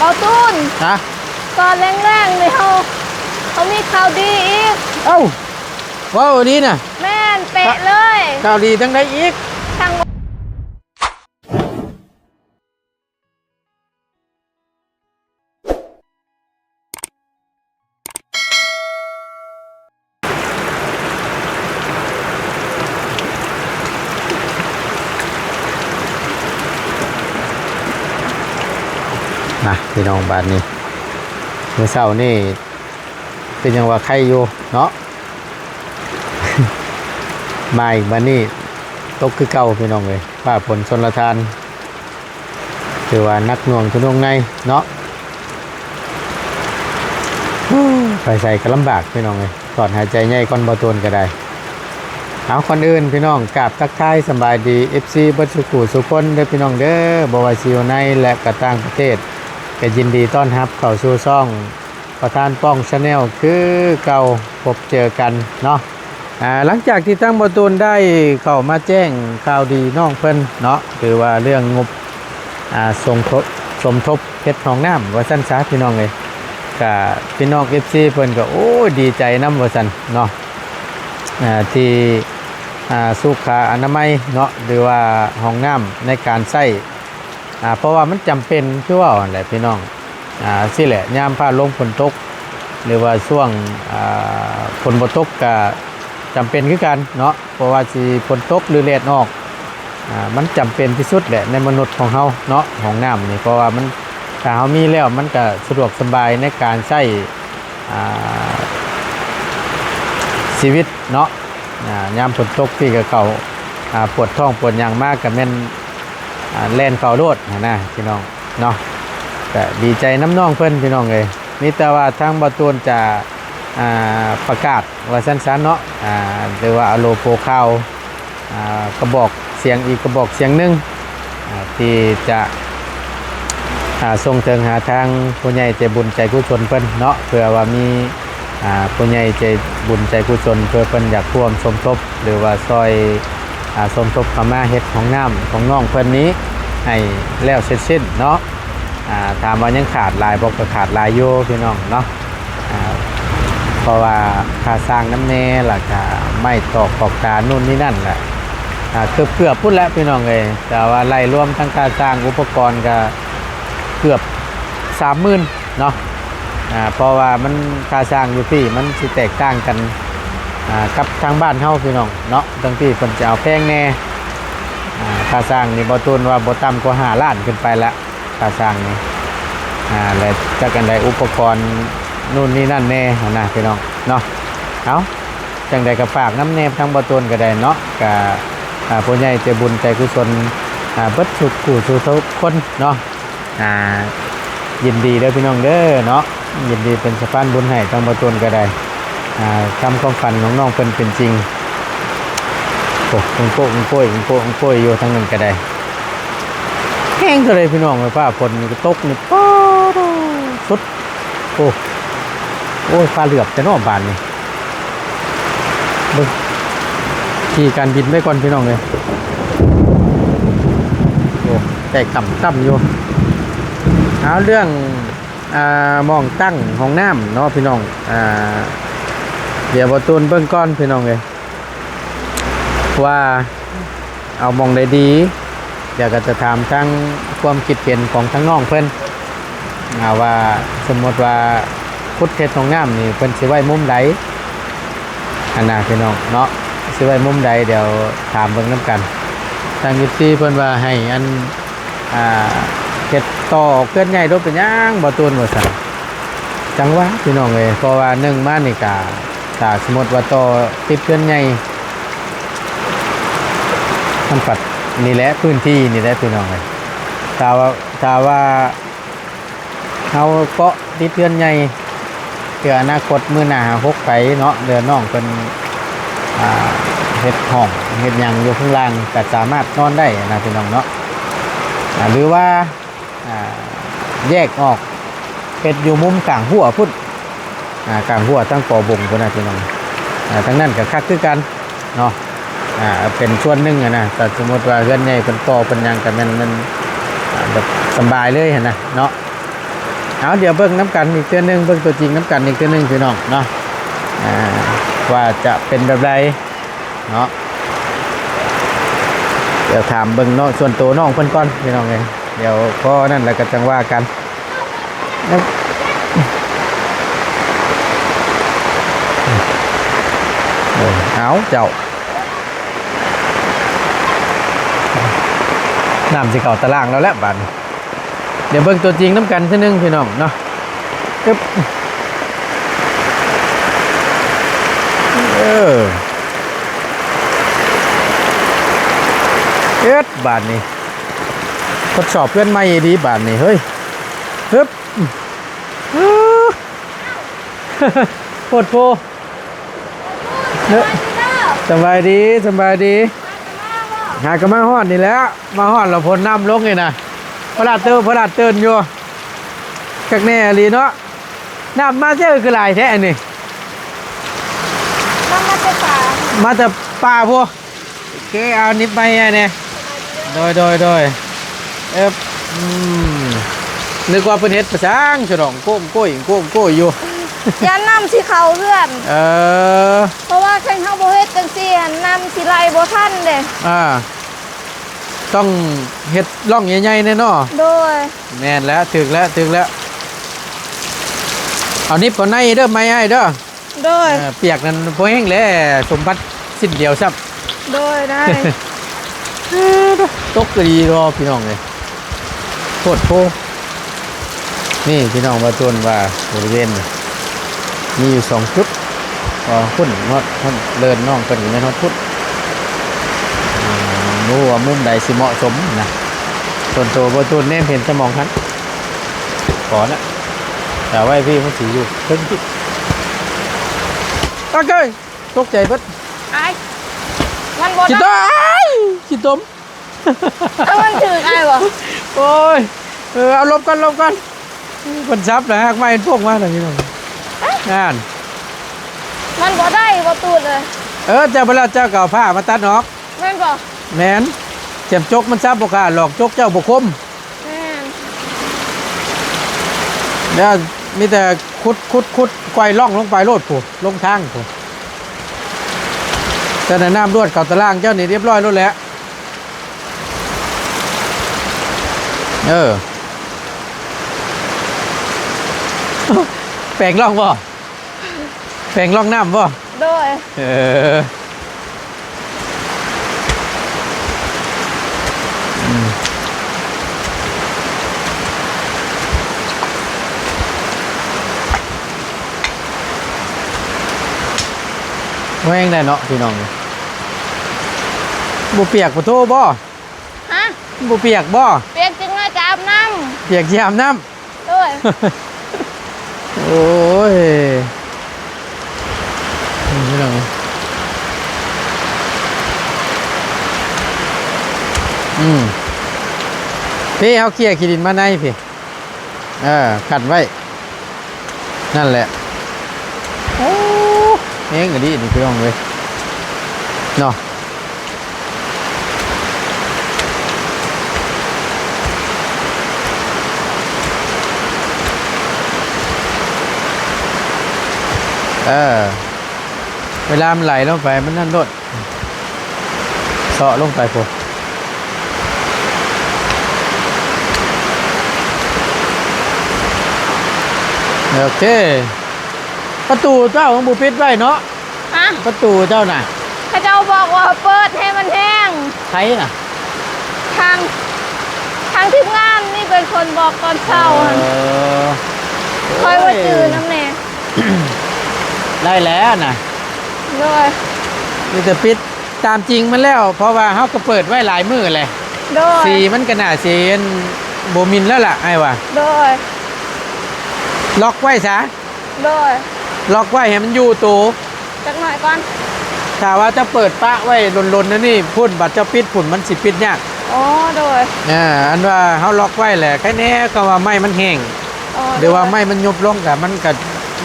ເອົາຕູນ ຮະ? ຕອນແລງໆນີ້ເຮົາ ເຮົາມີຂ່າວດີອີກ. ເອົ້າ ເວົ້າອີ່ຫຼີນະ? ແມ່ນ ເປະເລີຍ. ຂ່າວດີທາງໃດອີກ? ທາງ ນະ ພີ່ນ້ອງ ບາດນີ້ ມື້ເຊົ້ານີ້ ຄືຍັງວ່າໄຄຢູ່ເນາະ ມາອີກບາດນີ້ ຕົກຄືເກົ່າ ພີ່ນ້ອງເອີຍ ຟ້າຝົນຊົນລະທານ ຖືວ່າໜັກໜ່ວງທະນົງໃນເນາະ ໄປໃສກໍລຳບາກ ພີ່ນ້ອງເອີຍ ຖອນຫາຍໃຈໃຫຍ່ກ່ອນ ບໍ່ໂຕນກໍໄດ້. ເອົາ ກ່ອນອື່ນ ພີ່ນ້ອງ ກາບທັກທາຍສະບາຍດີ ເອັຟຊີ ເບິດສູ່ຜູ້ສູ່ຄົນເດີ ພີ່ນ້ອງເດີ ບໍ່ວ່າຊິຢູ່ໃນ ແລະ ກໍຕ່າງປະເທດ ກໍຍິນດີຕ້ອນຮັບເຂົ້າສູ່ຊ່ອງ ປະທານປ້ອງ Channel ຄືເກົ່າ ພົບເຈີກັນເນາະ. ອາ ຫຼັງຈາກທີ່ທາງບໍ່ຕູນໄດ້ເຂົ້າມາແຈ້ງຂ່າວດີນ້ອງເພິ່ນເນາະ ຄືວ່າເລື່ອງງົບ ອາ ສົມທົບ ສົມທົບເຮັດຫ້ອງນ້ຳວ່າຊັ້ນຊະ ພີ່ນ້ອງເອີຍ ກະພີ່ນ້ອງ ເອັຟຊີ ເພິ່ນກໍ ໂອ້ຍ ດີໃຈນຳວ່າຊັ້ນເນາະ ອາ ທີ່ ອາ ສຸຂະອະນາໄມເນາະ ຫຼືວ່າຫ້ອງນ້ຳໃນການໃຊ້ ອາ ເພາະວ່າມັນຈຳເປັນ ຄືເວົ້າຫັ້ນແຫຼະພີ່ນ້ອງ ອາ ຊີ້ແຫຼະ ຍາມຟ້າລົງຝົນຕົກ ຫຼືວ່າຊ່ວງ ອາ ຝົນບໍ່ຕົກກະຈຳເປັນຄືກັນເນາະ ບໍ່ວ່າຊິຝົນຕົກ ຫຼື ແດດອອກ ອາ ມັນຈຳເປັນທີ່ສຸດແຫຼະໃນມະນຸດຂອງເຮົາເນາະ ຫ້ອງນ້ຳນີ້ ເພາະວ່າມັນ ຖ້າເຮົາມີແລ້ວ ມັນກະສະດວກສະບາຍໃນການໃຊ້ ອາ ຊີວິດເນາະ ອາ ຍາມຝົນຕົກນີ້ກະເຂົ້າ ອາ ປວດທ້ອງປວດຫຍັງມາກະແມ່ນ ອາ ແລ່ນເຂົ້າໂລດຫັ້ນນະ ພີ່ນ້ອງເນາະ ກະດີໃຈນຳນ້ອງເພິ່ນ ພີ່ນ້ອງເອີຍ ມີແຕ່ວ່າທາງບໍ່ຕູນຈະ ອາ ປະກາດວ່າຊັ້ນຊະເນາະ ອາ ຫຼືວ່າເອົາໂລໂປຂ່າວ ອາ ກະບອກສຽງອີກກະບອກສຽງໜຶ່ງ ອາ ທີ່ຈະ ອາ ສົ່ງເຖິງຫາທາງຜູ້ໃຫຍ່ໃຈບຸນໃຈກຸສົນເພິ່ນເນາະ ເພື່ອວ່າມີ ອາ ຜູ້ໃຫຍ່ໃຈບຸນໃຈກຸສົນ ເພື່ອເພິ່ນຢາກຮ່ວມສົມທົບ ຫຼືວ່າຊ່ອຍ ອາ ສົມທົບເຂົ້າມາເຮັດຫ້ອງນ້ຳຂອງນ້ອງເພິ່ນນີ້ໃຫ້ແລ້ວເສັດສິ້ນເນາະ ອາ ຖາມວ່າຍັງຂາດຫຼາຍບໍ່ ກະຂາດຫຼາຍຢູ່ ພີ່ນ້ອງເນາະ ອາ ເພາະວ່າຄ່າສ້າງນຳແດ່ ແລ້ວກະໄມ້ຕອກຂອບຕາ ໂນ່ນນີ້ນັ້ນແຫຼະ ອາ ເກືອບໆພຸ້ນແຫຼະ ພີ່ນ້ອງເອີຍ ແຕ່ວ່າໄລ່ລວມທັງຄ່າສ້າງ ອຸປະກອນກະເກືອບສາມໝື່ນເນາະ ອາ ເພາະວ່າມັນ ຄ່າສ້າງຢູ່ພີ້ມັນຊິແຕກຕ່າງກັນ ອາ ກັບທາງບ້ານເຮົາ ພີ່ນ້ອງເນາະ ທາງພີ້ເພິ່ນຈະເອົາແພງແດ່ ອາ ຄ່າສ້າງນີ້ບໍ່ຕູນວ່າບໍ່ຕ່ຳກວ່າຫ້າລ້ານຂຶ້ນໄປລະ ຄ່າສ້າງນີ້ ອາ ແລະ ຈັກອັນໃດ ອຸປະກອນໂນ່ນນີ້ນັ້ນແດ່ຫັ້ນນະ ພີ່ນ້ອງເນາະ ເອົາ ຈັ່ງໃດກະຝາກນຳແດ່ ທາງບໍ່ຕູນກະໄດ້ເນາະ ກະ ອາ ຜູ້ໃຫຍ່ໃຈບຸນໃຈກຸສົນ ອາ ເບິດສູ່ຜູ້ສູ່ຄົນເນາະ ອາ ຍິນດີເດີພີ່ນ້ອງເດີເນາະ ຍິນດີເປັນສະພານບຸນໃຫ້ ທາງບໍ່ຕູນກະໄດ້ ອາ ທຳຄວາມຝັນຂອງນ້ອງເພິ່ນເປັນຈິງ ໂອ້ ໂອ້ຍ ໂອ້ຍ ໂອ້ຍ ໂອ້ຍ ຢູ່ທາງນັ້ນກະໄດ້ ແຮງເທົ່າໃດພີ່ນ້ອງ ຟ້າຝົນນີ້ກະຕົກນີ້ ປາດໂທ້ ສຸດ ໂອ້ ໂອ້ຍ ຟ້າເຫຼືອບແທ້ເນາະບາດນີ້ ເບິ່ງ ຂີ່ການບິນໄວ້ກ່ອນພີ່ນ້ອງເອີຍ ໂອ້ ແຕກຕ່ຳໆຢູ່ ເອົາ ເລື່ອງ ອ່າ ໝ່ອງຕັ້ງຫ້ອງນ້ຳເນາະພີ່ນ້ອງ ອ່າ ດຽວບໍ່ຕູນເບິ່ງກ່ອນພີ່ນ້ອງເອີຍ ວ່າເອົາໝ່ອງໃດດີ ດຽວກະຈະຖາມທາງຄວາມຄິດເຫັນຂອງທາງນ້ອງເພິ່ນ ອ່າ ວ່າສົມມຸດວ່າຂຸດເຮັດຫ້ອງນ້ຳນີ້ ເພິ່ນຊິໄວ້ມຸມໃດ ຫັ້ນນະພີ່ນ້ອງເນາະ ຊິໄວ້ມຸມໃດ ດຽວຖາມເບິ່ງນຳກັນ ທາງ ເອັຟຊີ ເພິ່ນວ່າໃຫ້ອັນ ອ່າ ເຮັດຕໍ່ເຮືອນໃຫຍ່ໂດ ເປັນຫຍັງບໍ່ຕູນວ່າຊັ້ນ ຈັ່ງວ່າພີ່ນ້ອງເອີຍ ເພາະວ່າໜຶ່ງມານີ້ກະ ຖ້າສົມມຸດວ່າຕໍ່ຕິດເຮືອນໃຫຍ່ ມັນປັດນີ້ແຫຼະ ພື້ນທີ່ນີ້ແຫຼະພີ່ນ້ອງເອີຍ ຖ້າວ່າ ຖ້າວ່າ ເຮົາເກາະຕິດເຮືອນໃຫຍ່ ເພື່ອອະນາຄົດມື້ໜ້າຫົກໄປເນາະ ເດືອນນ້ອງເພິ່ນ ອ່າ ເຮັດຫ້ອງເຮັດຫຍັງຢູ່ຂ້າງລ່າງ ກະສາມາດນອນໄດ້ນະພີ່ນ້ອງເນາະ ອ່າ ຫຼືວ່າ ອ່າ ແຍກອອກເຮັດຢູ່ມຸມກາງຮົ້ວພຸ້ນ ອ່າ ກາງຮົ້ວທາງ ປ ບົງ ພຸ້ນນະພີ່ນ້ອງ ອ່າ ທາງນັ້ນກະຄັກຄືກັນ ເນາະ ອ່າ ເປັນສ່ວນໜຶ່ງຫັ້ນນະ ຖ້າສົມມຸດວ່າເຮືອນໃຫຍ່ເພິ່ນກໍ່ເພິ່ນຫຍັງກະແມ່ນ ແມ່ນ ອ່າ ແບບສະບາຍເລີຍຫັ້ນນະເນາະ ເອົາ ດຽວເບິ່ງນຳກັນອີກເທື່ອໜຶ່ງ ເບິ່ງຕົວຈິງນຳກັນອີກເທື່ອໜຶ່ງພີ່ນ້ອງເນາະ ອ່າ ວ່າຈະເປັນແບບໃດເນາະ. ດຽວຖາມເບິ່ງເນາະ ສ່ວນໂຕນ້ອງເພິ່ນກ່ອນພີ່ນ້ອງເອີຍ ດຽວພໍນັ້ນແລ້ວກໍຈັ່ງວ່າກັນ. ເອົາເຈົ້າ ນ້ຳຊິເຂົ້າຕາລ່າງແລ້ວແຫຼະບາດນີ້. ດຽວເບິ່ງຕົວຈິງນຳກັນເທື່ອໜຶ່ງພີ່ນ້ອງເນາະ. ອຶບ ເອີ ເອີດ ບາດນີ້ ທົດສອບເຮືອນໃໝ່ອີ່ຫຼີບາດນີ້ ເຮີ້ຍ ຮຶບ ໂພດໂພ. ສະບາຍດີເດີ ສະບາຍດີ ສະບາຍດີ. ຫາກໍມາຮອດນີ້ແຫຼະ ມາຮອດແລ້ວຝົນນ້ຳລົງນີ້ນະ ພະລາດເຕີນ ພະລາດເຕີນຢູ່ ຄັກແນ່ອີ່ຫຼີເນາະ. ນ້ຳມາເຈີຄືຫຼາຍແທ້ອັນນີ້ ນ້ຳມາແຕ່ປ່າ ມາແຕ່ປ່າພຸ້ນ. ໂອເຄ ເອົານິບໄມ້ໃຫ້ແດ່. ໂດຍ ໂດຍ ໂດຍ ເອີບ ອືມ ນຶກວ່າເພິ່ນເຮັດປະສັງ ສະດອງໂກ້ງໂກ້ຍ ໂກ້ງໂກ້ຍຢູ່ ຢ້ານນ້ຳຊິເຂົ້າເຮືອນ. ເອີ ເພາະວ່າຄັນເຮົາບໍ່ເຮັດຈັ່ງຊີ້ຫັ້ນ ນ້ຳຊິໄຫຼບໍ່ທັນເດ້. ອ່າ ຕ້ອງເຮັດຮ່ອງໃຫຍ່ໆແດ່ເນາະ. ໂດຍ ແມ່ນແລ້ວ ຖືກແລ້ວ ຖືກແລ້ວ. ເອົານິບເຂົ້າໃນເດີ ໄມ້ອ້າຍເດີ. ໂດຍ ເອີ ປຽກນັ້ນບໍ່ແຫ້ງແຫຼະ ສົມບັດຊິ້ນດຽວຊ້ຳ. ໂດຍ ໄດ້ ຕົກກໍດີເນາະພີ່ນ້ອງເອີຍ ໂພດໂພ. ນີ້ພີ່ນ້ອງ ວ່າໂຕນວ່າບໍລິເວນນີ້ມີຢູ່ສອງຈຸດ ກໍພຸ້ນຮອດ ຮອດເລີນນ້ອງເພິ່ນກໍແມ່ນຮອດພຸ້ນ. ອືມ ບໍ່ຮູ້ວ່າມຸມໃດຊິເໝາະສົມນະ ສ່ວນໂຕບໍ່ໂຕນແນມເຫັນແຕ່ໝ່ອງຫັ້ນ ຂໍນະ ຖ້າໄວ້ພີ້ມັນຊິຢູ່ເທິງພີ້. ໂອເຄ ຕົກໃຈເບິດ ອາຍ ມັນບໍ່ໄດ້ ຂີ້ຕົມ ເອົາ ມັນຖືກອ້າຍບໍ່? ໂອ້ຍ ເອີ ເອົາຫຼົບກ່ອນ ຫຼົບກ່ອນ ເພິ່ນສັບແລ້ວ ຮາກໄມ້ມັນໂປ່ງມາແລ້ວພີ່ນ້ອງ. ນັ້ນ ມັນບໍ່ໄດ້ບໍ່ຕູດເອີຍ. ເອີ ເຈົ້າໄປແລ້ວ ເຈົ້າກໍເອົາຜ້າມາຕັດອອກ. ແມ່ນບໍ່? ແມ່ນ ຈຽມຈົກມັນສັບບໍ່ຂາດ ຫຼອກຈົກເຈົ້າບໍ່ຄົມ. ແມ່ນ ແລ້ວມີແຕ່ຂຸດ ຂຸດ ຂຸດ ກ່ອຍລ່ອງລົງໄປໂລດພຸ້ນ ລົງທາງພຸ້ນ. ແຕ່ນ້ຳລວດເຂົ້າຕາລ່າງເຈົ້ານີ້ຮຽບຮ້ອຍໂລດແຫຼະ. ເອີ ແປງລ່ອງບໍ່? ແປງລ່ອງນ້ຳບໍ່? ໂດຍ ເອີ ອືມ ແຮງໄດ໋ເນາະພີ່ນ້ອງ ບໍ່ປຽກປະໂທບໍ່? ຮະ? ບໍ່ປຽກບໍ່? ປຽກຈັ່ງໜ້ອຍຈະອາບນ້ຳ ປຽກຊິອາບນ້ຳ. ໂດຍ ໂອ້ຍ ພີ່ນ້ອງ ອືມ ພີ້ ເຮົາເຄຍຂີ້ດິນມາໃນພີ້ ເອີ ຂັນໄວ້ ນັ້ນແຫຼະ. ໂອ້ ແຮງອີ່ຫຼີນີ້ພີ່ນ້ອງເອີຍ ເນາະ. ເອີ ເວລາມັນໄຫຼລົງໄປ ມັນນັ້ນໂລດ ເຊາະລົງໄປພຸ້ນ. ໂອເຄ ປະຕູເຈົ້າຍັງບໍ່ປິດໄວ້ເນາະ? ຮະ? ປະຕູເຈົ້ານະ? ເຂົາເຈົ້າບອກວ່າເປີດໃຫ້ມັນແຮງ. ໃຜນະ? ທາງ ທາງທີມງານນີ້ເປັນຄົນບອກຕອນເຊົ້າຫັ້ນ. ເອີ ຂ້ອຍບໍ່ຈື່ນຳແດ່. ໄດ້ແລ້ວນະ. ໂດຍ ມີແຕ່ປິດ ຕາມຈິງມັນແລ້ວ ເພາະວ່າເຮົາກໍເປີດໄວ້ຫຼາຍມື້ແຫຼະ. ໂດຍ ສີມັນກໍໜ້າຊິອັນ ບໍ່ມິນແລ້ວລະ ອ້າຍວ່າ. ໂດຍ ລັອກໄວ້ຊະ. ໂດຍ ລັອກໄວ້ໃຫ້ມັນຢູ່ໂຕຈັກໜ້ອຍກ່ອນ. ຖ້າວ່າເຈົ້າເປີດປະໄວ້ດົນໆ ແນວນີ້ ພຸ້ນ ບັດເຈົ້າປິດພຸ້ນ ມັນຊິປິດຍາກ. ອໍ ໂດຍ ເອີ ອັນວ່າເຮົາລັອກໄວ້ແຫຼະ ໃຄແນ່ ຄຳວ່າໄມ້ມັນແຫ້ງ ອໍ ຫຼືວ່າ ໂດຍ ໄມ້ມັນຍຸບລົງ ກະມັນກະ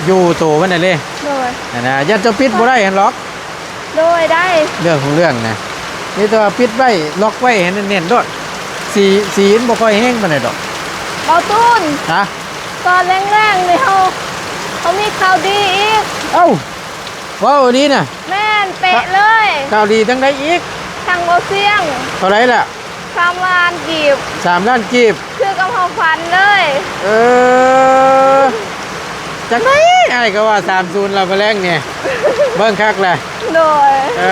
ຢູ່ໂຕມັນນັ້ນເດ້. ໂດຍ ຫັ້ນນະ ຢ້ານເຈົ້າປິດບໍ່ໄດ້ຫັ້ນຫຼອກ. ໂດຍ ໄດ້ ເລື່ອງຂອງເລື່ອງນະ ມີແຕ່ວ່າປິດໄວ້ ລັອກໄວ້ໃຫ້ແໜ້ນໆໂລດ. ສີ ສີມັນບໍ່ຄ່ອຍແຮງປານໃດດອກ. ເບົາຕູນ ຮະ? ຕອນແລງໆນີ້ເຮົາ ເຮົາມີຂ່າວດີອີກ. ເອົ້າ ເວົ້າອີ່ຫຼີນະ? ແມ່ນ ເປະເລີຍ. ຂ່າວດີທາງໃດອີກ? ທາງບໍ່ສຽງ. ເທົ່າໃດລະ? ສາມລ້ານກີບ. ສາມລ້ານກີບ. ຄືກັບເຮົາຝັນເລີຍ. ເອີ ຈັ່ງໃດອ້າຍກໍວ່າສາມສູນລະ ມື້ແລງນີ້ ເບິ່ງຄັກລະ. ໂດຍ. ເອີ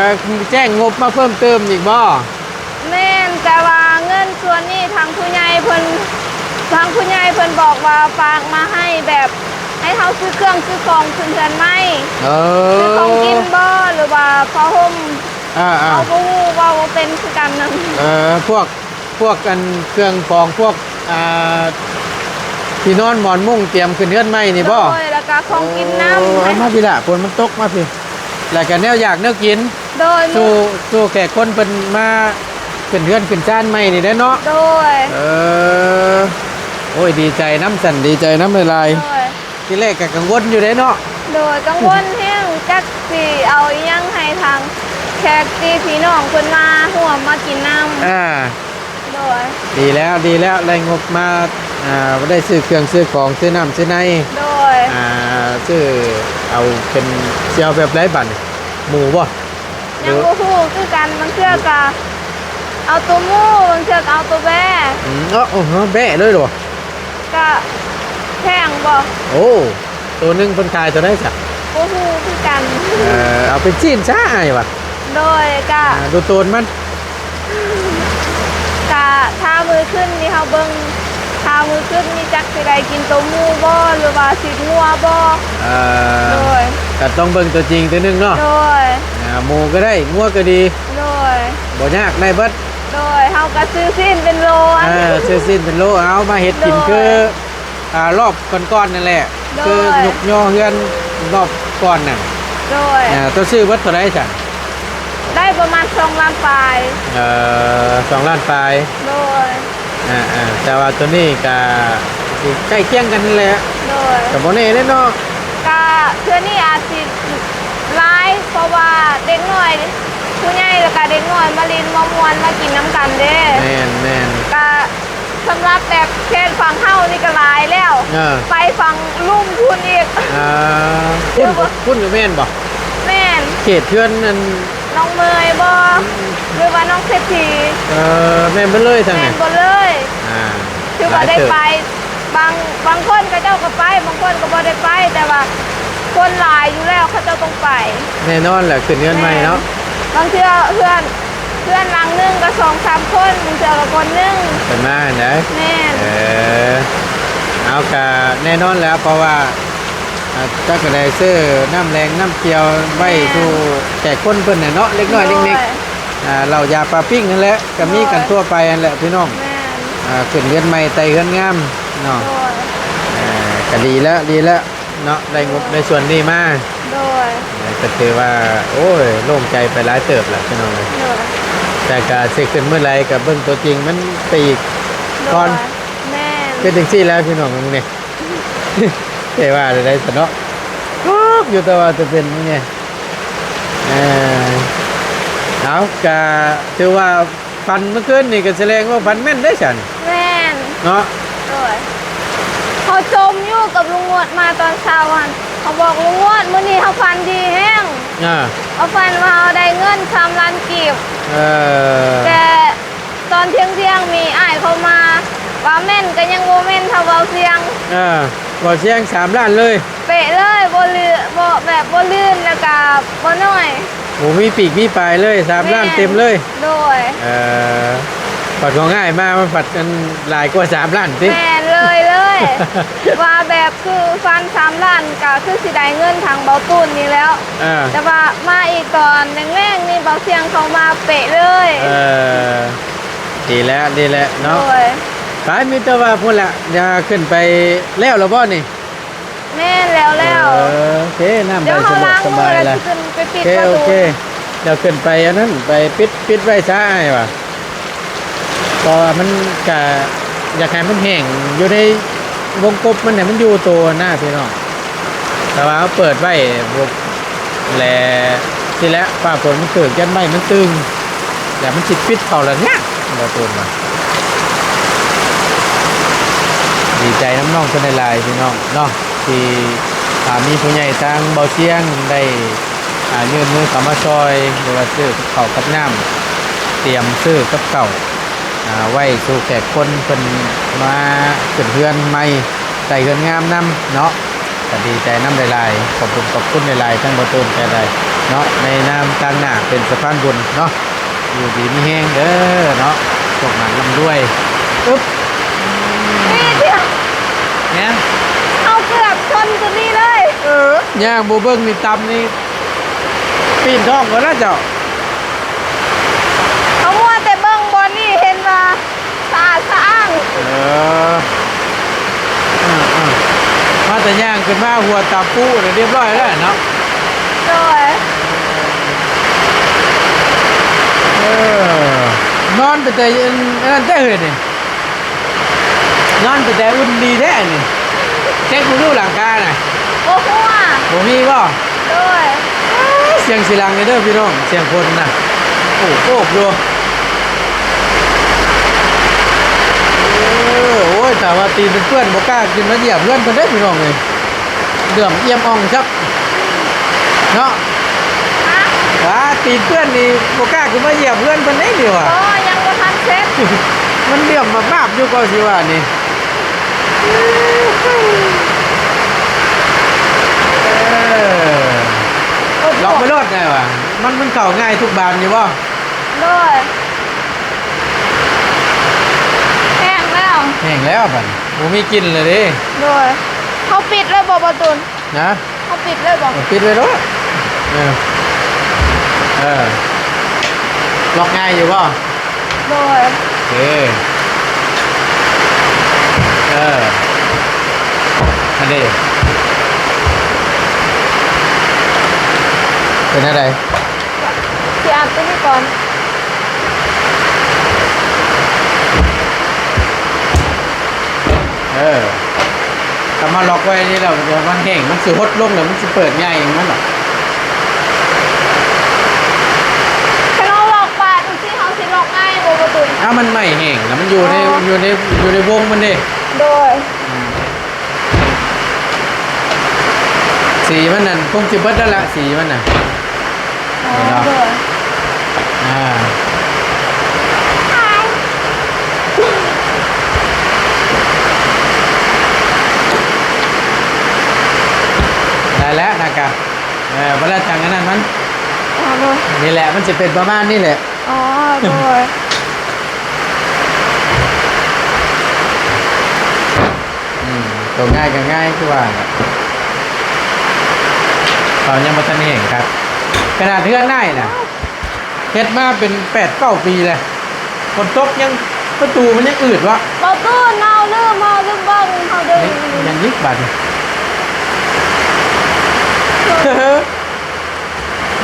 ແຈ້ງງົບມາເພີ່ມເຕີມອີກບໍ່? ແມ່ນ ແຕ່ວ່າເງິນສ່ວນນີ້ທາງຜູ້ໃຫຍ່ເພິ່ນ ທາງຜູ້ໃຫຍ່ເພິ່ນບອກວ່າຝາກມາໃຫ້ແບບ ໃຫ້ເຮົາຊື້ເຄື່ອງຊື້ຂອງຂຶ້ນເຮືອນໃໝ່. ເອີ ຊື້ຂອງກິນບໍ່ ຫຼືວ່າຜ້າຫົ່ມ. ອ່າໆ ເຮົາບໍ່ຮູ້ ເວົ້າບໍ່ເປັນຄືກັນນະ. ເອີ ພວກ ພວກອັນເຄື່ອງຂອງພວກ ອ່າ ທີ່ນອນໝອນມຸ້ງຕຽມຂຶ້ນເຮືອນໃໝ່ນີ້ບໍ່? ໂດຍ ແລ້ວກະຂອງກິນນຳ. ໂອ້ ເອົາມາພີ້ລະ ຝົນມັນຕົກ ມາພີ້. ແລ້ວກະແນວຢາກແນວກິນ. ໂດຍ. ສູ່ ສູ່ແຂກຄົນເພິ່ນມາຂຶ້ນເຮືອນຂຶ້ນຊານໃໝ່ນີ້ແຫຼະເນາະ. ໂດຍ. ເອີ ໂອ້ຍ ດີໃຈນຳຊັ້ນ ດີໃຈນຳຫຼາຍໆ. ໂດຍ. ທີແລກກໍກັງວົນຢູ່ເດ້ເນາະ. ໂດຍ ກັງວົນແຮງ ຈັກຊິເອົາອີ່ຫຍັງໃຫ້ທາງແຂກທີ່ພີ່ນ້ອງເພິ່ນມາຮ່ວມມາກິນນຳ. ອ່າ ໂດຍ. ດີແລ້ວ ດີແລ້ວ ໄດ້ງົບມາ ອ່າ ໄດ້ຊື້ເຄື່ອງຊື້ຂອງ ຊື້ນ້ຳຊື້ໃນ. ໂດຍ. ອ່າ ຊື້ເອົາເປັນ ຊິເອົາແບບໃດບັດນີ້? ໝູບໍ່? ຍັງບໍ່ຮູ້ຄືກັນ ບາງເທື່ອກໍເອົາໂຕໝູ ບາງເທື່ອກໍເອົາໂຕແບ້. ອືມ ເອົາ ເອົາແບ້ເລີຍເຫາະ? ກະແພງບໍ່? ໂອ້ ໂຕໜຶ່ງເພິ່ນຂາຍເທົ່າໃດຊະ? ບໍ່ຮູ້ຄືກັນ. ເອີ ເອົາເປັນຊີ້ນຊະອ້າຍວ່າ. ໂດຍ. ກະ ອ່າ ດູໂຕນມັນ ກະຖ້າມື້ຂຶ້ນນີ້ເຮົາເບິ່ງ ຖ້າມື້ຂຶ້ນນີ້ຈັກຊິໄດ້ກິນໂຕໝູບໍ່ ຫຼືວ່າຊີ້ນງົວບໍ່. ເອີ ໂດຍ. ກະຕ້ອງເບິ່ງຕົວຈິງເທື່ອໜຶ່ງເນາະ. ໂດຍ. ອ່າ ໝູກໍໄດ້ ງົວກໍດີ. ໂດຍ. ບໍ່ຍາກ ໄດ້ເບິດ. ໂດຍ ເຮົາກໍຊື້ຊີ້ນເປັນໂລ. ເອີ ຊື້ຊີ້ນເປັນໂລ ເອົາມາເຮັດກິນ. ໂດຍ. ຄື ອ່າ ລອບກ່ອນໆນັ້ນແຫຼະ. ໂດຍ. ຄືຍົກຍໍເຮືອນລອບກ່ອນນັ້ນ. ໂດຍ. ເອີ ເຈົ້າຊື້ເບິດເທົ່າໃດຊະ? ໄດ້ປະມານສອງລ້ານປາຍ. ເອີ ສອງລ້ານປາຍ. ໂດຍ. ອ່າໆ ແຕ່ວ່າໂຕນີ້ກະຊິໃກ້ຄຽງກັນຫັ້ນແຫຼະ. ໂດຍ. ກະບໍ່ແນ່ເດ້ເນາະ. ກະເທື່ອນີ້ອາດຊິຫຼາຍ ເພາະວ່າເດັກນ້ອຍ ຜູ້ໃຫຍ່ ແລ້ວກະເດັກນ້ອຍມາຫຼິ້ນມາມ່ວນມາກິນນຳກັນເດ້. ແມ່ນໆ. ກະສຳລັບແບບເຂດຝັ່ງເຮົານີ້ກະຫຼາຍແລ້ວ. ເອີ. ໄປຝັ່ງລຸ່ມພຸ້ນອີກ. ອ່າ ພຸ້ນ ພຸ້ນກໍແມ່ນບໍ່? ແມ່ນ. ເຂດເຮືອນອັນ ນ້ອງເມຍບໍ່ ອືມ ຫຼືວ່ານ້ອງເສດຖີ? ເອີ ແມ່ນເບິດເລີຍທາງນັ້ນ. ແມ່ນເບິດເລີຍ. ອ່າ ຖືວ່າໄດ້ໄປ. ບາງ ບາງຄົນເຂົາເຈົ້າກໍໄປ ບາງຄົນກໍບໍ່ໄດ້ໄປ ແຕ່ວ່າຄົນຫຼາຍຢູ່ແລ້ວ ເຂົາເຈົ້າຕ້ອງໄປ. ແນ່ນອນແຫຼະ ຂຶ້ນເຮືອນໃໝ່ເນາະ. ແມ່ນ. ບາງເທື່ອເຮືອນ ເຮືອນຫຼັງໜຶ່ງກໍສອງສາມຄົນ ບາງເທື່ອກໍຄົນໜຶ່ງ ເພິ່ນມາຫັ້ນໃດ. ແມ່ນ. ເອີ ເອົາ ກະແນ່ນອນແຫຼະ ເພາະວ່າ ອ່າ ຈັກກະໄດ້ຊື້ນ້ຳແລງນ້ຳກ່ຽວໄວ້ ແມ່ນ ສູ່ແຂກຄົນເພິ່ນແຫຼະເນາະ ເລັກນ້ອຍ ໂດຍ ເລັກໆ ອ່າ ເຫຼົ້າຢາປາປີ້ງຫັ້ນແຫຼະ ກະມີກັນ ໂດຍ ທົ່ວໄປຫັ້ນແຫຼະພີ່ນ້ອງ. ແມ່ນ. ອ່າ ຂຶ້ນເຮືອນໃໝ່ໄຕ່ເຮືອນງາມເນາະ. ໂດຍ. ອ່າ ກະດີແລ້ວ ດີແລ້ວເນາະ ໄດ້ງົບ ໂດຍ ໃນສ່ວນນີ້ມາ. ໂດຍ. ອ່າ ກະຖືວ່າ ໂອ້ຍ ໂລ່ງໃຈໄປຫຼາຍເຕີບແລ້ວພີ່ນ້ອງເອີຍ. ໂດຍ. ແຕ່ກະຊິຂຶ້ນມື້ໃດກະເບິ່ງຕົວຈິງມັນໄປອີກ ໂດຍ ກ່ອນ. ແມ່ນ. ເປັນຈັ່ງຊີ້ແຫຼະພີ່ນ້ອງເອີຍ ມື້ນີ້ ແຕ່ວ່າໄດ້ຊະເນາະ ຄຶກຢູ່ ແຕ່ວ່າຈະເປັນແນວໃດ. ເອີ ເອົາ ກະຖືວ່າຝັນມື້ຄືນນີ້ ກະສະແດງວ່າຝັນແມ່ນເດ້ຊັ້ນ. ແມ່ນ. ເນາະ. ໂດຍ. ເຮົາຈົ່ມຢູ່ກັບລຸງງວດມາຕອນເຊົ້າຫັ້ນ ເຮົາບອກລຸງງວດ ມື້ນີ້ເຮົາຝັນດີແຮງ. ອ່າ. ເຮົາຝັນວ່າເຮົາໄດ້ເງິນສາມລ້ານກີບ. ເອີ. ແຕ່ ຕອນທ່ຽງໆ ມີອ້າຍເຂົ້າມາ ວ່າແມ່ນກໍຍັງບໍ່ແມ່ນເທົ່າເບົາຊຽງ. ເອີ ເບົາຊຽງສາມລ້ານເລີຍ. ເປະເລີຍ ບໍ່ລື ບໍ່ ແບບບໍ່ລື່ນ ແລ້ວກະບໍ່ໜ້ອຍ ບໍ່ມີປີກມີປາຍເລີຍ ສາມລ້ານ ແມ່ນ ເຕັມເລີຍ. ໂດຍ. ເອີ ບັດຂອງອ້າຍມາ ມັນພັດອັນຫຼາຍກວ່າສາມລ້ານຕິ. ແມ່ນເລີຍ ເລີຍ ວ່າແບບຄືຝັນສາມລ້ານ ກະຄືຊິໄດ້ເງິນທາງເບົາຕູນນີ້ແລ້ວ. ເອີ ແຕ່ວ່າມາອີກຕອນແລງໆ ນີ້ ເບົາຊຽງເຂົ້າມາເປະເລີຍ. ເອີ. ດີແລ້ວ ດີແລ້ວເນາະ. ໂດຍ. ໄປ ມີແຕ່ວ່າພຸ້ນແຫຼະ ຢ່າຂຶ້ນໄປ ແລ້ວລະບໍ່ນີ້? ແມ່ນ ແລ້ວ ແລ້ວ. ເອີ ໂອເຄ ນ້ຳໄດ້ສະດວກສະບາຍລະ. ໂອເຄ ໂອເຄ ດຽວຂຶ້ນໄປປິດປະຕູ. ດຽວຂຶ້ນໄປອັນນັ້ນ ໄປປິດ ປິດໄວ້ຊະອ້າຍວ່າ ເພາະວ່າມັນກະຢາກໃຫ້ມັນແຫ້ງ ຢູ່ໃນວົງກົບມັນ ໃຫ້ມັນຢູ່ໂຕນະພີ່ນ້ອງ. ແຕ່ວ່າເຮົາເປີດໄວ້ ແລະ ຊິແລະ ຟ້າຝົນມັນຖືກ ຢ້ານໄມ້ມັນຕຶງ ແລະ ມັນຊິປິດເຂົ້າລະຍາກ ບໍ່ໂຕນວ່າ. ດີໃຈນຳນ້ອງເພິ່ນຫຼາຍໆ ພີ່ນ້ອງເນາະ ທີ່ ອ່າ ມີຜູ້ໃຫຍ່ທາງເບົາຊຽງໄດ້ ອ່າ ຍື່ນມືເຂົ້າມາຊ່ອຍ ຫຼືວ່າຊື້ກັບເຂົ້າກັບນ້ຳ ຕຽມຊື້ກັບເຂົ້າ ອ່າ ໄວ້ສູ່ແຂກຄົນເພິ່ນມາຂຶ້ນເຮືອນໃໝ່ ໃສ່ເຮືອນງາມນຳເນາະ ກໍດີໃຈນຳຫຼາຍໆ ຂອບຄຸນ ຂອບຄຸນຫຼາຍໆ ທາງບໍ່ຕູນກໍໄດ້ເນາະ ໃນນາມຕາງໜ້າເປັນສະພານບຸນເນາະ ຢູ່ດີມີແຮງເດີເນາະ ໂຊກໝານລ່ຳລວຍ ອຶບ ນີ້ເດ ຫຍັງ? ເຮົາເກືອບຊົນຕົວນີ້ເລີຍ ເອີ ຍ່າງບໍ່ເບິ່ງນີ້ຕຳນີ້ ປີນທ້ອງກ່ອນນະເຈົ້າ ເຮົາມົວແຕ່ເບິ່ງບ່ອນນີ້ເຫັນວ່າ ສະອາດສະອ້າງ ເອີ ເອີໆ ມາແຕ່ຍ່າງຂຶ້ນມາຫົວຕາປູນີ້ຮຽບຮ້ອຍແລ້ວເນາະ ໂດຍ ເອີ ນອນໄປແຕ່ອັນນັ້ນແທ້ເຮີຍນີ້ ນອນໄປແຕ່ອຸ່ນດີແທ້ນີ້ ເຊັກເບິ່ງດູຫຼັງຄານະ ບໍ່ຮົ່ວ ບໍ່ມີບໍ່? ໂດຍ ສຽງຊິຫຼັງເດີພີ່ນ້ອງ ສຽງຄົນນະ ໂອ້ໂອ້ຢູ່ ໂອ້ຍ ຖ້າວ່າຕີນເປັນເປື້ອນບໍ່ກ້າຂຶ້ນມາຢຽບເຮືອນເພິ່ນເດ້ພີ່ນ້ອງເອີຍ ເຫຼືອມອ່ຽມອ່ອງຊັບເນາະ ຫາ ວ່າຕີນເປື້ອນນີ້ບໍ່ກ້າຂຶ້ນມາຢຽບເຮືອນເພິ່ນເດ້ນີ້ວ່າ ບໍ່ ຍັງບໍ່ທັນເສັດ ມັນເຫຼືອມມາບໆຢູ່ກໍຊິວ່ານີ້ ເອີ ລັອກໄປໂລດໄດ້ວ່າ ມັນ ມັນເຂົ້າງ່າຍທຸກບານຢູ່ບໍ່? ໂດຍ ແຫ້ງແລ້ວ ແຫ້ງແລ້ວບັດນີ້ ບໍ່ມີກິ່ນແລ້ວເດ້ ໂດຍ ເຮົາປິດເລີຍບໍ່ ບ່າວຕູນ? ນະ ເຮົາປິດເລີຍບໍ່? ເອີ ປິດໄວ້ໂລດ ເອີ ເອີ ລັອກງ່າຍຢູ່ບໍ່? ໂດຍ ໂອເຄ ເອີ ອັນນີ້ ເປັນແນວໃດ? ຊິອັດຕົວນີ້ກ່ອນ ເອີ ຖ້າມາລັອກໄວ້ນີ້ແລ້ວ ດຽວມັນແຫ້ງ ມັນຊິຫົດລົງ ແລ້ວມັນຊິເປີດງ່າຍເອງມັນດອກ ຄັນເຮົາລັອກບາດຈັ່ງຊີ້ ເຮົາຊິລັອກງ່າຍບໍ່ ບໍ່ຕຸນ? ຖ້າມັນໄໝ້ແຫ້ງ ແລ້ວມັນຢູ່ໃນ ອໍ ຢູ່ໃນ ຢູ່ໃນວົງມັນເດ້ ໂດຍ ອືມ ສີມັນນັ້ນຄົງຊິເບິດແລ້ວລະ ສີມັນນະ ອໍ ເຫັນບໍ່? ໂດຍ ອ່າ ໄດ້ແລ້ວນະກະ ເອີ ບໍ່ແລ້ວຈັ່ງອັນນັ້ນມັນ ອໍ ໂດຍ ນີ້ແຫຼະ ມັນຊິເປັນປະມານນີ້ແຫຼະ ອໍ ໂດຍ ອືມ ຕົວງ່າຍກໍງ່າຍຄືວ່າແຫຼະ ເຂົາຍັງບໍ່ທັນແຫ້ງຄັກ ຂະໜາດເຮືອນອ້າຍນະ ເຮັດມາເປັນແປດເກົ້າປີແລ້ວ ຝົນຕົກຍັງ ປະຕູມັນຍັງອືດວະ ບໍ່ຕື່ນ ເຮົາລືມ ເຮົາລືມເບິ່ງ ເຮົາດຶງ ຍັງອີກບາດນີ້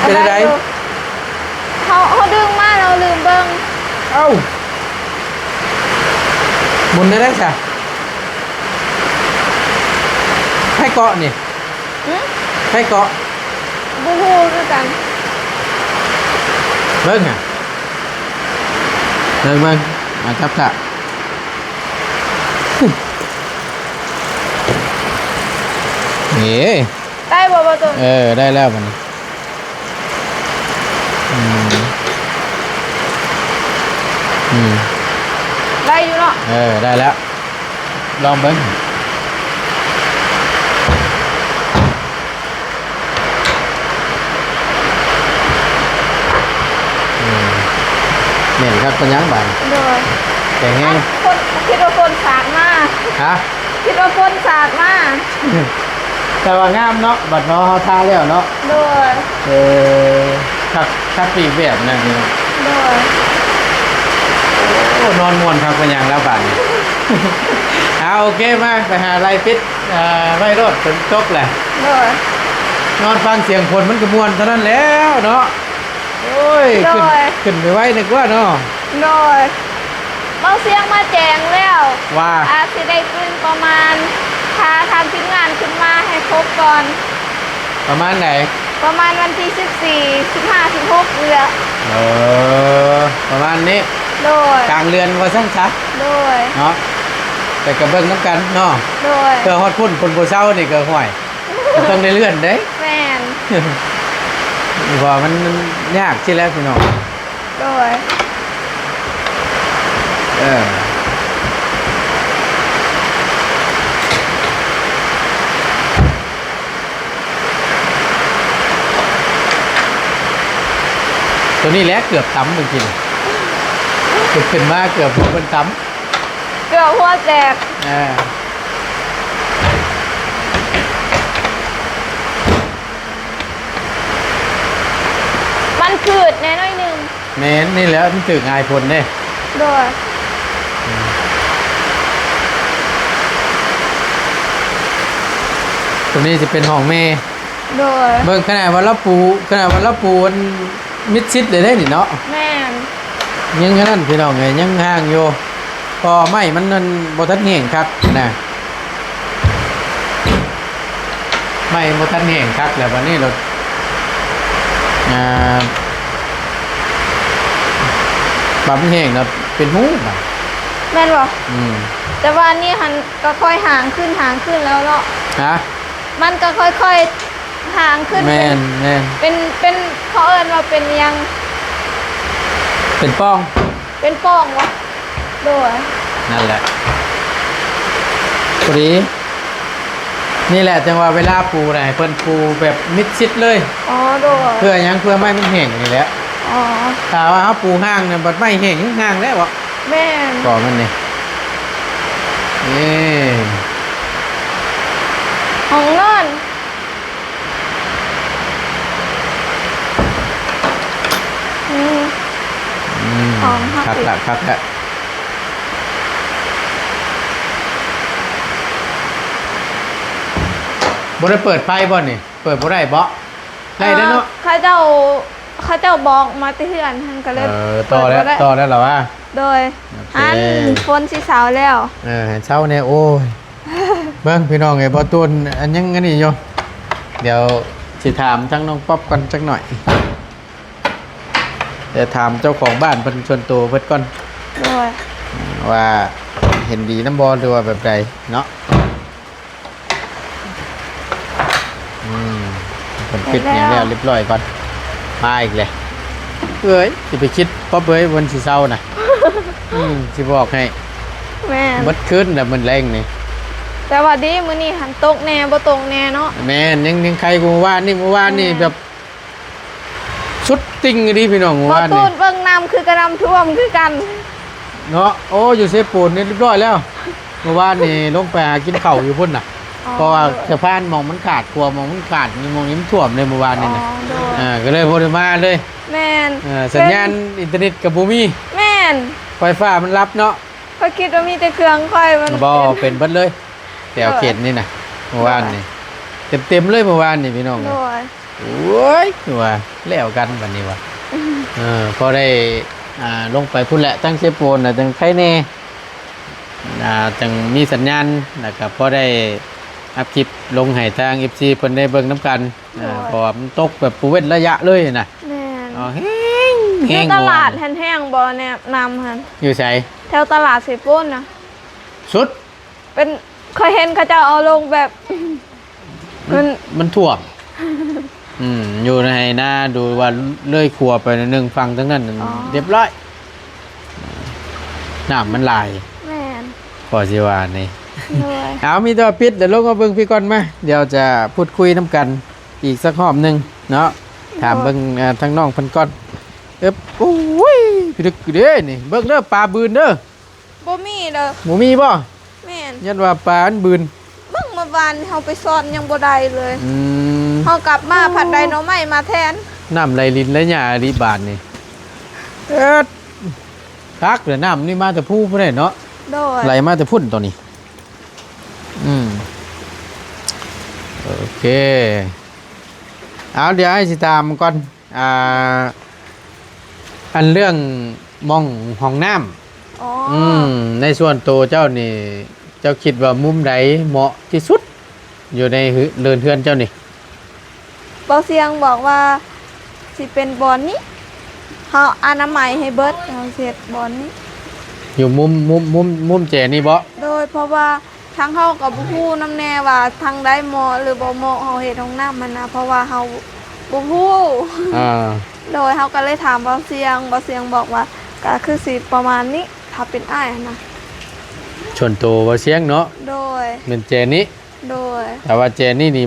ເປັນຈັ່ງໃດ? ເຮົາ ເຮົາດຶງມາ ເຮົາລືມເບິ່ງ ເອົ້າ ໝູນໄດ້ໃດຊະ? ໃຜເກາະນີ້? ຫຶ? ໃຜເກາະ? ບໍ່ຮູ້ຄືກັນ ເບິ່ງຫາ ເບິ່ງ ເບິ່ງ ມາຈັບຂາ ເອີ ໄດ້ບໍ່ ບໍ່ຕຸນ? ເອີ ໄດ້ແລ້ວບັດນີ້ ອືມ ອືມ ໄດ້ຢູ່ເນາະ ເອີ ໄດ້ແລ້ວ ລອງເບິ່ງ ອືມ ແໜ້ນຄັກປານຫຍັງບາດນີ້ ໂດຍ ແຂງແຮງ ຄົນ ຄິດວ່າຄົນສາດມາ ຮະ? ຄິດວ່າຄົນສາດມາ ແຕ່ວ່າງາມເນາະ ບັດເນາະ ເຮົາທາແລ້ວເນາະ ໂດຍ ເອີ ຄັກ ຄັກໄປອີກແບບໜຶ່ງເນາະ ໂດຍ ໂອ້ ນອນມ່ວນຄັກປານຫຍັງແລ້ວບາດນີ້ ເອົາ ໂອເຄ ມາ ໄປຫາໄລ່ປິດ ເອີ ໄວ້ໂລດ ຝົນຕົກແຫຼະ ໂດຍ ນອນຟັງສຽງຝົນມັນກໍມ່ວນເທົ່ານັ້ນແລ້ວເນາະ ໂອ້ຍ ໂດຍ ຂຶ້ນ ຂຶ້ນໄປໄວໜຶ່ງກວ່າເນາະ ໂດຍ ເບົາຊຽງມາແຈ້ງແລ້ວວ່າ ອາດຊິໄດ້ຕື່ນປະມານ ຖ້າທາງທີມງານຂຶ້ນມາໃຫ້ຄົບກ່ອນ ປະມານໃດ? ປະມານວັນທີສິບສີ່ ສິບຫ້າ ສິບຫົກນີ້ແຫຼະ ເອີ ປະມານນີ້ ໂດຍ ກາງເດືອນວ່າຊັ້ນຊະ ໂດຍ ເນາະ ແຕ່ກໍເບິ່ງນຳກັນເນາະ ໂດຍ ເພື່ອຮອດພຸ້ນຄົນບໍ່ເຊົານີ້ກໍ ຫ້ວຍ ກໍຕ້ອງໄດ້ເລື່ອນເດ້ ແມ່ນ ເພາະວ່າມັນ ມັນຍາກຊີ້ແຫຼະພີ່ນ້ອງ ໂດຍ ເອີ ໂຕນີ້ແຫຼະເກືອບຕຳມື້ກີ້ນີ້ ຂຶ້ນມາເກືອບເພິ່ນຕຳ ເກືອບຫົວແຕກ ເອີ ມັນຜືດແດ່ໜ້ອຍໜຶ່ງ ແມ່ນ ນີ້ແຫຼະ ມັນຖືກອາຍຝົນເດ້ ໂດຍ ໂຕນີ້ຊິເປັນຫ້ອງແມ່ ໂດຍ ເບິ່ງຂະໜາດວ່າລາວປູ ຂະໜາດວ່າລາວປູອັນມິດຊິດເລີຍເດ້ນີ້ເນາະ ແມ່ນ ຍັງອັນນັ້ນພີ່ນ້ອງເອີຍ ຍັງຫ່າງຢູ່ ເພາະໄມ້ມັນນັ້ນບໍ່ທັນແຫ້ງຄັກນະ ໄມ້ບໍ່ທັນແຫ້ງຄັກ ແລ້ວບັດນີ້ລະ ອ່າ ບັດມັນແຫ້ງລະເປັນຮູບາດ ແມ່ນບໍ່? ອືມ ແຕ່ວ່າອັນນີ້ຫັ້ນກໍຄ່ອຍຫ່າງຂຶ້ນ ຫ່າງຂຶ້ນແລ້ວເນາະ ຮະ? ມັນກໍຄ່ອຍໆ ຫ່າງຂຶ້ນ ແມ່ນ ແມ່ນ ເປັນ ເປັນ ເຂົາເອີ້ນວ່າເປັນຫຍັງ? ເປັນປ່ອງ ເປັນປ່ອງວະ? ໂດຍ ນັ້ນແຫຼະ ພໍດີ ນີ້ແຫຼະ ຈັ່ງວ່າເວລາປູນະ ໃຫ້ເພິ່ນປູແບບມິດຊິດເລີຍ ອໍ ໂດຍ ເພື່ອຫຍັງ? ເພື່ອໄມ້ມັນແຫ້ງນີ້ແຫຼະ ອໍ ຖ້າວ່າເຮົາປູຫ່າງນະ ບັດໄມ້ແຫ້ງ ແຫ້ງຫ່າງແລ້ວເບາະ ແມ່ນ ກໍມັນນີ້ ນີ້ ຫ້ອງນອນ ອືມ ອືມ ຫອມ ຄັກລະ ຄັກລະ ບໍ່ໄດ້ເປີດໄຟບໍ່ນີ້? ເປີດບໍ່ໄດ້ເບາະ? ໄດ້ແລ້ວເນາະ ເອີ ເຂົາເຈົ້າ ເຂົາເຈົ້າບອກມາແຕ່ເຮືອນ ຫັ້ນກໍເລີຍ ເອີ ຕໍ່ແລ້ວ ເປີດບໍ່ໄດ້ ຕໍ່ແລ້ວລະວ່າ ໂດຍ ໂອເຄ ຫັ້ນ ຝົນຊິເຊົາແລ້ວ ເອີ ໃຫ້ເຊົາແດ່ ໂອ້ຍ ເບິ່ງພີ່ນ້ອງເອີຍ ບໍ່ຕູນ ອັນຍັງອັນນີ້ຢູ່ ດຽວຊິຖາມທາງນ້ອງປັອບກ່ອນຈັກໜ້ອຍ ດຽວຖາມເຈົ້າຂອງບ້ານເພິ່ນສ່ວນໂຕເພິ່ນກ່ອນ ໂດຍ ວ່າເຫັນດີນຳບໍ່ ຫຼືວ່າແບບໃດເນາະ ອືມ ເພິ່ນປິດຫຍັງແລ້ວ ເຮັດແລ້ວ ລຽບຮ້ອຍກ່ອນ ມາອີກແລ້ວ ເອີຍ ຊິໄປຄິດ ປັອບເອີຍ ເພິ່ນຊິເຊົານະ ອືມ ຊິບອກໃຫ້ ແມ່ນ ເບິດຄືນແລ້ວມື້ແລງນີ້ ແຕ່ວ່າດີມື້ນີ້ຫັ້ນຕົກແດ່ບໍ່ຕົກແດ່ເນາະ ແມ່ນ ຍັງ ຍັງໄຄກວ່າມື້ວານນີ້ ມື້ວານນີ້ ແມ່ນ ແບບສຸດຕິ່ງອີ່ຫຼີພີ່ນ້ອງ ມື້ວານນີ້ ບໍ່ຕູນເບິ່ງນ້ຳຄືກະນ້ຳຖ້ວມຄືກັນເນາະ ໂອ້ ຢູ່ເຊໂປນນີ້ລຽບຮ້ອຍແລ້ວ ມື້ວານນີ້ລົງໄປຫາກິນເຂົ້າຢູ່ພຸ້ນນະ ອໍ ເພາະວ່າສະພານໝ່ອງມັນຂາດ ຂົວໝ່ອງມັນຂາດ ມີໝ່ອງນີ້ມັນຖ້ວມເລີຍມື້ວານນີ້ນະ ອໍ ໂດຍ ເອີ ກໍເລີຍບໍ່ໄດ້ມາເລີຍ ແມ່ນ ເອີ ສັນຍານອິນເຕີເນັດກໍບໍ່ມີ ແມ່ນ ໄຟຟ້າມັນດັບເນາະ ຂ້ອຍຄິດວ່າມີແຕ່ເຄື່ອງຂ້ອຍມັນ ບໍ່ ເປັນ ເປັນເບິດເລີຍ ແຖວເຂດນີ້ນະ ໂດຍ ມື້ວານນີ້ ເຕັມໆເລີຍມື້ວານນີ້ພີ່ນ້ອງ ໂດຍ ໂອ້ຍ ຄືວ່າແລ້ວກັນບັດນີ້ວ່າ ອືມ ເອີ ພໍໄດ້ ອ່າ ລົງໄປພຸ້ນແຫຼະ ທາງເຊໂປນນະ ຈັ່ງໄຄແດ່ ອ່າ ຈັ່ງມີສັນຍານ ແລ້ວກໍພໍໄດ້ອັບຄລິບລົງໃຫ້ທາງເອັຟຊີເພິ່ນໄດ້ເບິ່ງນຳກັນ ໂດຍ ເອີ ເພາະວ່າມັນຕົກແບບບໍ່ເວັ້ນໄລຍະເລີຍນະ ແມ່ນ ເອົາແຮງ ແຮງ ຢູ່ຕະຫຼາດຫັ້ນແຮງບໍ່ແນມນຳຫັ້ນ ຢູ່ໃສ? ແຖວຕະຫຼາດເຊໂປນນະ ສຸດ ເປັນ ຂ້ອຍເຫັນເຂົາເຈົ້າເອົາລົງແບບ ມັນ ມັນຖ້ວມ ອືມ ຢູ່ໃນໄຮ່ນາ ດູວ່າເລີຍຂົວໄປໜ້ອຍໜຶ່ງ ຝັ່ງທາງນັ້ນ ອໍ ລຽບຮ້ອຍ ນ້ຳມັນຫຼາຍ ແມ່ນ ພໍຊິວ່ານີ້ ໂດຍ ເອົາ ມີແຕ່ວ່າປິດ ແລ້ວລົງມາເບິ່ງພີ້ກ່ອນ ມາ ດຽວຈະພູດຄຸຍນຳກັນອີກສັກຮອບໜຶ່ງເນາະ ໂດຍ ຖາມເບິ່ງ ເອີ ທາງນ້ອງເພິ່ນກ່ອນ ເອີບ ໂອ້ຍ ພິລຶກເດ້ນີ້ ເບິ່ງເດີ ປາບືນເດີ ບໍ່ມີເດີ ບໍ່ມີບໍ່? ແມ່ນ ຢ້ານວ່າປາມັນບືນ ເບິ່ງເມື່ອວານເຮົາໄປຊ່ອນຍັງບໍ່ໄດ້ເລີຍ ອືມ ເຮົາກັບມາພັດໄດ້ໜໍ່ໄມ້ມາແທນ ນ້ຳໄຫຼລິນໄຫຼຫຍ້າອີ່ຫຼີບາດນີ້ ເອີດ ຄັກເດີ ນ້ຳນີ້ມາແຕ່ພູພຸ້ນເນາະ ໂດຍ ໄຫຼມາແຕ່ພຸ້ນຕອນນີ້ ອືມ ໂອເຄ ເອົາ ດຽວອ້າຍຊິຖາມກ່ອນ ອ່າ ອັນເລື່ອງໝ່ອງຫ້ອງນ້ຳ ອໍ ອືມ ໃນສ່ວນໂຕເຈົ້ານີ້ ເຈົ້າຄິດວ່າມຸມໃດເໝາະທີ່ສຸດ ຢູ່ໃນເຮືອນ ເຮືອນເຈົ້ານີ້? ເບົາສຽງບອກວ່າຊິເປັນບ່ອນນີ້ ເຮົາອະນາໄມໃຫ້ເບິດ ເຮົາຊິເຮັດບ່ອນນີ້ ຢູ່ມຸມ ມຸມ ມຸມ ມຸມແຈນີ້ບໍ? ໂດຍ ເພາະວ່າທາງເຮົາກໍບໍ່ຮູ້ນຳແນ່ວ່າທາງໃດເໝາະ ຫຼື ບໍ່ເໝາະ ເຮົາເຮັດຫ້ອງນ້ຳຫັ້ນນະ ເພາະວ່າເຮົາບໍ່ຮູ້. ອ່າ ໂດຍ ເຮົາກໍເລີຍຖາມບ່າວຊຽງ ບ່າວຊຽງບອກວ່າ ກໍຄືຊິປະມານນີ້ ຖ້າເປັນອ້າຍຫັ້ນນະ. ສ່ວນໂຕບ່າວຊຽງເນາະ? ໂດຍ ແມ່ນແຈນີ້? ໂດຍ ແຕ່ວ່າແຈນີ້ນີ້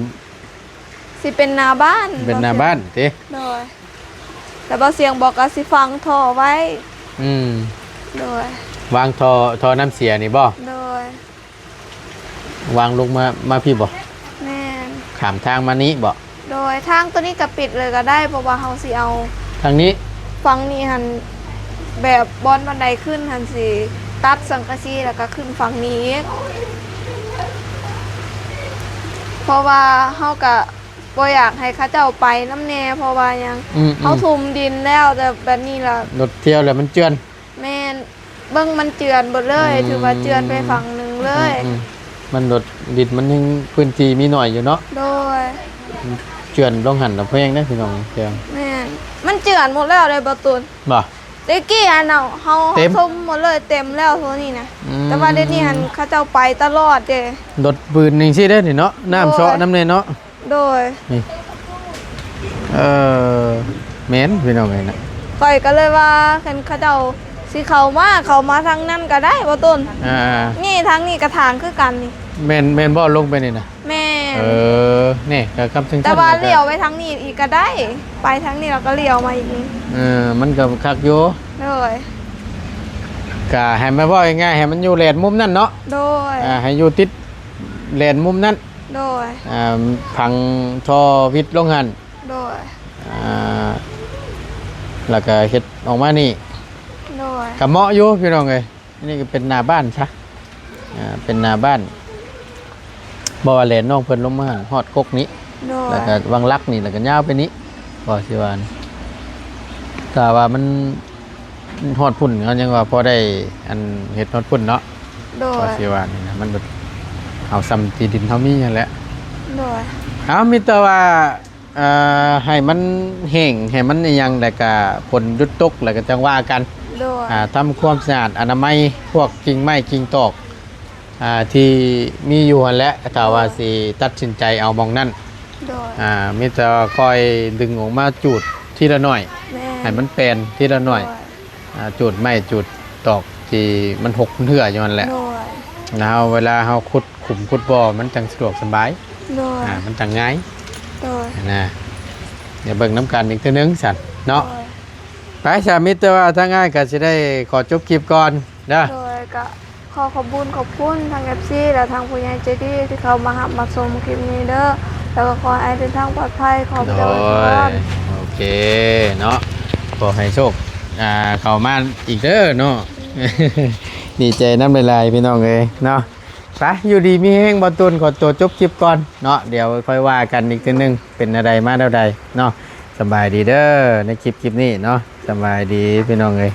ຊິເປັນໜ້າບ້ານ ເປັນໜ້າບ້ານຕິ? ໂດຍ ແລ້ວບ່າວຊຽງບອກວ່າຊິຝັງທໍ່ໄວ້. ອືມ ໂດຍ ວາງທໍ່ ທໍ່ນ້ຳເສຍນີ້ບໍ? ໂດຍ ວາງລົງມາ ມາພີ້ບໍ? ແມ່ນ ຂ້າມທາງມານີ້ບໍ? ໂດຍ ທາງໂຕນີ້ກໍປິດເລີຍກໍໄດ້ ເພາະວ່າເຮົາຊິເອົາທາງນີ້ ຝັ່ງນີ້ຫັ້ນ ແບບບ່ອນບັນໄດຂຶ້ນຫັ້ນ ຊິຕັດສັງກະສີ ແລ້ວກໍຂຶ້ນຝັ່ງນີ້ອີກ ເພາະວ່າເຮົາກະບໍ່ຢາກໃຫ້ເຂົາເຈົ້າໄປນຳແດ່ ເພາະວ່າຫຍັງ ອືມໆ ເຮົາຖົມດິນແລ້ວ ແຕ່ແບບນີ້ລະ ລົດທ່ຽວແລ້ວມັນເຈື່ອນ. ແມ່ນ ເບິ່ງມັນເຈື່ອນເບິດເລີຍ ອືມ ຖືວ່າເຈື່ອນໄປຝັ່ງໜຶ່ງເລີຍ ອືມໆ ມັນລົດດິນມັນຍັງພື້ນທີ່ມີໜ້ອຍຢູ່ເນາະ. ໂດຍ ເຈື່ອນລົງຫັ້ນລະແພງເດ້ພີ່ນ້ອງ ແພງ. ແມ່ນ ມັນເຈື່ອນໝົດແລ້ວເດ້ບ່າວຕຸນ ບໍ່? ແຕ່ກີ້ຫັ້ນເຮົາ ເຮົາ ເຕັມ ຖົມໝົດເລີຍ ເຕັມແລ້ວໂຊນນີ້ນະ ອືມ ແຕ່ວ່າດຽວນີ້ຫັ້ນເຂົາເຈົ້າໄປຕະຫຼອດເດ້ ລົດບືນຈັ່ງຊີ້ເດ້ນີ້ເນາະ ນ້ຳເຊາະນຳແດ່ເນາະ. ໂດຍ ນີ້ ເອີ ແມ່ນພີ່ນ້ອງເອີຍນະ ຂ້ອຍກໍເລີຍວ່າຄັນເຂົາເຈົ້າຊິເຂົ້າມາ ເຂົ້າມາທາງນັ້ນກໍໄດ້ບໍ່ຕົ້ນ ອ່າ ນີ້ທາງນີ້ກໍທາງຄືກັນນີ້ ແມ່ນ ແມ່ນບໍ່ ລົງໄປນີ້ນະ? ແມ່ນ ເອີ ນີ້ກໍຄຳເຊິ່ງ ແຕ່ວ່າລ້ຽວໄປທາງນີ້ອີກກໍໄດ້ ໄປທາງນີ້ແລ້ວກໍລ້ຽວມາອີກນີ້ ເອີ ມັນກໍຄັກຢູ່ ໂດຍ ກະໃຫ້ມັນ ເວົ້າງ່າຍໆ ໃຫ້ມັນຢູ່ແລນມຸມນັ້ນເນາະ ໂດຍ ອ່າ ໃຫ້ຢູ່ຕິດແລນມຸມນັ້ນ ໂດຍ ອ່າ ຝັງທໍ່ວິດລົງຫັ້ນ ໂດຍ ອ່າ ແລ້ວກໍເຮັດອອກມານີ້ ໂດຍ ກໍເໝາະຢູ່ພີ່ນ້ອງເອີຍ ອັນນີ້ກໍເປັນໜ້າບ້ານຊະ ອ່າ ເປັນໜ້າບ້ານ ບໍ່ວ່າແລນນ້ອງເພິ່ນລົງມາຮອດກົກນີ້ ໂດຍ ແລ້ວກໍວັງຫຼັກນີ້ ແລ້ວກໍຍາວໄປນີ້ ກໍຊິວ່າ ຖ້າວ່າມັນຮອດພຸ້ນ ເຮົາຍັງວ່າພໍໄດ້ອັນເຮັດຮອດພຸ້ນເນາະ ໂດຍ ກໍຊິວ່ານີ້ນະ ມັນແບບເຮົາສ່ຳທີ່ດິນເຮົາມີຫັ້ນແຫຼະ ໂດຍ ເອົາ ມີແຕ່ວ່າ ເອີ ໃຫ້ມັນແຫ້ງ ໃຫ້ມັນອີ່ຫຍັງ ແລ້ວກະຝົນຢຸດຕົກ ແລ້ວກະຈັ່ງວ່າກັນ ໂດຍ ອ່າ ທຳຄວາມສະອາດອະນາໄມ ພວກກິ່ງໄມ້ກິ່ງຕອກ ອ່າ ທີ່ມີຢູ່ຫັ້ນແຫຼະ ຖ້າວ່າ ໂດຍ ຊິຕັດສິນໃຈເອົາໝ່ອງນັ້ນ ໂດຍ ອ່າ ມີແຕ່ວ່າຄ່ອຍດຶງອອກມາຈູດທີລະໜ້ອຍ ແມ່ນ ໃຫ້ມັນແປ່ນທີລະໜ້ອຍ ໂດຍ ອ່າ ຈູດໄມ້ຈູດຕອກທີ່ມັນຫົກມັນເຫື່ອຢູ່ຫັ້ນແຫຼະ ໂດຍ ແລ້ວເວລາເຮົາຂຸດຂຸມຂຸດບໍ່ ມັນຈັ່ງສະດວກສະບາຍ ໂດຍ ອ່າ ມັນຈັ່ງງ່າຍ ໂດຍ ນະ ດຽວເບິ່ງນຳກັນອີກເທື່ອໜຶ່ງຊັ້ນເນາະ ໂດຍ ໄປ ສາ ມີແຕ່ວ່າທາງອ້າຍກໍຊິໄດ້ຂໍຈົບຄລິບກ່ອນເດີ ໂດຍ ກໍ ຂໍຂອບບຸນຂອບຄຸນທາງເອັຟຊີ ແລະ ທາງຜູ້ໃຫຍ່ໃຈດີທີ່ເຂົ້າມາຮັບມາຊົມຄລິບນີ້ເດີ ແລ້ວກໍຂໍໃຫ້ເດີນທາງປອດໄພ ຂໍພະເຈົ້າອວຍພອນ ໂອເຄເນາະ ຂໍໃຫ້ໂຊກ ອ່າ ເຂົ້າມາອີກເດີເນາະ ດີໃຈນຳຫຼາຍໆ ພີ່ນ້ອງເອີຍເນາະ ໄປ ຢູ່ດີມີແຮງ ບ່າວຕຸນ ຂໍຕົວຈົບຄລິບກ່ອນເນາະ ດຽວຄ່ອຍວ່າກັນອີກເທື່ອໜຶ່ງ ເປັນແນວໃດມາແນວໃດເນາະ ສະບາຍດີເດີ ໃນຄລິບ ຄລິບນີ້ເນາະ ສະບາຍດີ ພີ່ນ້ອງເອີຍ.